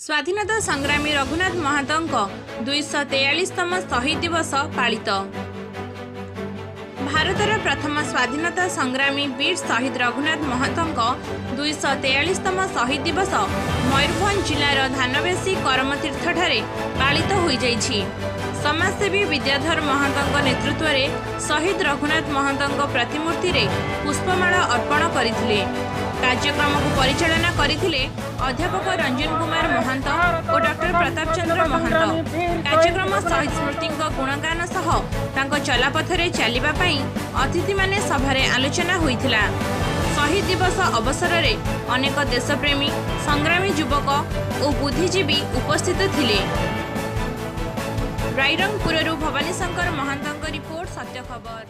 ସ୍ୱାଧୀନତା ସଂଗ୍ରାମୀ ରଘୁନାଥ ମହାନ୍ତଙ୍କ 243ତମ ଶହୀଦ ଦିବସ ପାଳିତ। ଭାରତର ପ୍ରଥମ ସ୍ୱାଧୀନତା ସଂଗ୍ରାମୀ ବୀର ଶହୀଦ ରଘୁନାଥ ମହାନ୍ତଙ୍କ 243ତମ ଶହୀଦ ଦିବସ ମୟୂରଭଞ୍ଜ ଜିଲ୍ଲାର ଧାନବେଶୀ କରମତୀର୍ଥଠାରେ ପାଳିତ ହୋଇଯାଇଛି। ସମାଜସେବୀ ବିଦ୍ୟାଧର ମହାନ୍ତଙ୍କ ନେତୃତ୍ୱରେ ଶହୀଦ ରଘୁନାଥ ମହାନ୍ତଙ୍କ ପ୍ରତିମୂର୍ତ୍ତିରେ ପୁଷ୍ପମାଳ ଅର୍ପଣ କରିଥିଲେ। କାର୍ଯ୍ୟକ୍ରମକୁ ପରିଚାଳନା କରିଥିଲେ ଅଧ୍ୟାପକ ରଞ୍ଜନ କୁମାର ମହାନ୍ତ ଓ ଡକ୍ଟର ପ୍ରତାପ ଚନ୍ଦ୍ର ମହାନ୍ତ। କାର୍ଯ୍ୟକ୍ରମ ଶହୀଦ ସ୍ମୃତିଙ୍କ ଗୁଣଗାନ ସହ ତାଙ୍କ ଚଲାପଥରେ ଚାଲିବା ପାଇଁ ଅତିଥିମାନେ ସଭାରେ ଆଲୋଚନା ହୋଇଥିଲା। ଶହୀଦ ଦିବସ ଅବସରରେ ଅନେକ ଦେଶପ୍ରେମୀ, ସଂଗ୍ରାମୀ ଯୁବକ ଓ ବୁଦ୍ଧିଜୀବୀ ଉପସ୍ଥିତ ଥିଲେ। ରାଇରଙ୍ଗପୁରରୁ ଭବାନୀ ଶଙ୍କର ମହାନ୍ତଙ୍କ ରିପୋର୍ଟ, ସତ୍ୟ ଖବର।